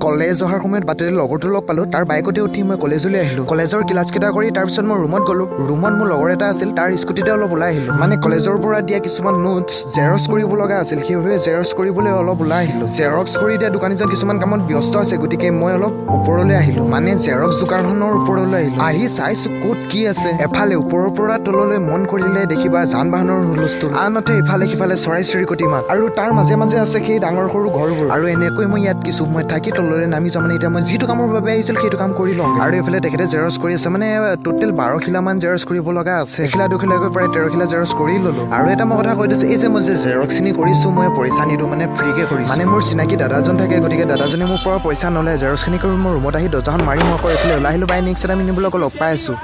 College অহাৰ সময়ত বাটেৰে লগৰটো লগ পালোঁ। তাৰ বাইকতে উঠি মই কলেজলৈ আহিলোঁ। কলেজৰ ক্লাছকেইটা কৰি তাৰপিছত মই ৰুমত গ'লোঁ। ৰুমত মোৰ লগৰ এটা আছিল, তাৰ স্কুটিতে অলপ ওলাই আহিলোঁ। মানে কলেজৰ পৰা দিয়া কিছুমান নোটছ জেৰক্স কৰিব লগা আছিল, সেইবাবে জেৰক্স কৰিবলৈ অলপ ওলাই আহিলোঁ। জেৰক্স কৰি দিয়া দোকানীজন কিছুমান কামত ব্যস্ত আছে, গতিকে মই অলপ ওপৰলৈ আহিলোঁ, মানে জেৰক্স দোকানখনৰ ওপৰলৈ আহিলোঁ। আহি চাইছোঁ ক'ত কি আছে। এফালে ওপৰৰ পৰা তললৈ মন কৰিলে দেখিবা যান বাহনৰ হুলস্থুল, আনহাতে ইফালে সিফালে চৰাই চিৰিকটি মাত আৰু তাৰ মাজে মাজে আছে সেই ডাঙৰ সৰু ঘৰবোৰ। আৰু এনেকৈ মই ইয়াত কিছু সময় থাকি তললৈ নামি যাওঁ। মানে এতিয়া মই যিটো কামৰ বাবে আহিছিলোঁ, সেইটো কাম কৰি লওঁ। আৰু এইফালে তেখেতে জেৰক্স কৰি আছে। মানে টোটেল 12 খিলামান জেৰক্স কৰিব লগা আছে। এখিলা দুখিলাকৈ প্ৰায় 13 খিলা জেৰক্স কৰি ল'লো। আৰু এটা মই কথা কৈ দিছোঁ, এই যে মই যে জেৰক্সখিনি কৰিছোঁ, মই পইচা নিদিওঁ, মানে ফ্ৰীকে কৰিছোঁ। মানে মোৰ চিনাকি দাদাজন থাকে, গতিকে দাদাজনে মোৰ পৰা পইচা নলয়। জেৰক্সখিনি কৰি মোৰ ৰুমত আহি দৰ্জাখন মাৰি মই আকৌ এইফালে ওলাই আহিলোঁ। বাই, নেক্সট এটা মিনি ব্লগত লগ পাই আছোঁ।